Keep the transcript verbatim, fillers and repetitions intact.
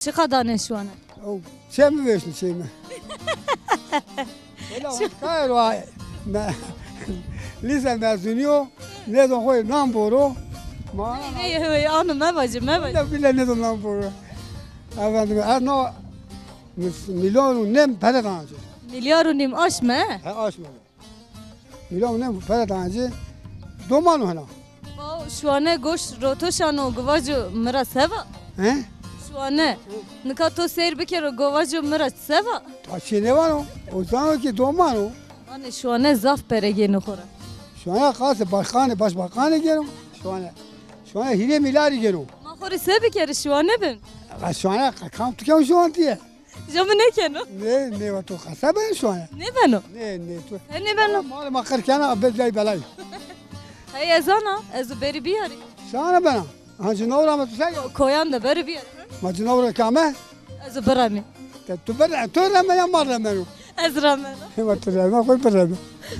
Çiqa danê şiwane? O, çê mi vêşno, çê mi. Ela kayro me, lîse mezunî yo, nêzon xo nan boro. Ma Hey, hey, hey, ano mevacî, mevacî. Bile, bile nêzon nan boro. Efendim, ez no mis-, milyon û nêm pere dana ci. Milyar û nîm aşme? He, aşme. Milyon û nêm pere dana ci. Doman o hena. Bao, şiwane goş roto şano, govaco mi ra se va? He? Şiwane, nika to seyr bikero, govaco mi ra se va? Ta çi nêvano? O zano ki doman o. Vanê şiwane zaf pere gêno xo ra. Şiwane qasê başkanê, başbakanê gêno. Şiwane. Şiwane hîrê mîlyarî gêno. Ma xo rê se bikerî, şiwane bin? Şiwane kam tu keno şiwantîye? Ja mi nêkeno. Nê, nê, wa to qese beno şiwane. Nêbeno? Nê, nê, tu. He, nêbeno. Malê ma qir kena, bê lay belay. Hey, ez ana, ez o berî biyarî. Şiwane bena. Ha, cinawra ma tu se? Koyan de berî biyarî. Ma cinawra kame? Ez o biremî. Te tu bire, tu reme ya ma remeno? Ez remeno. Ma tu reme, xo bireme.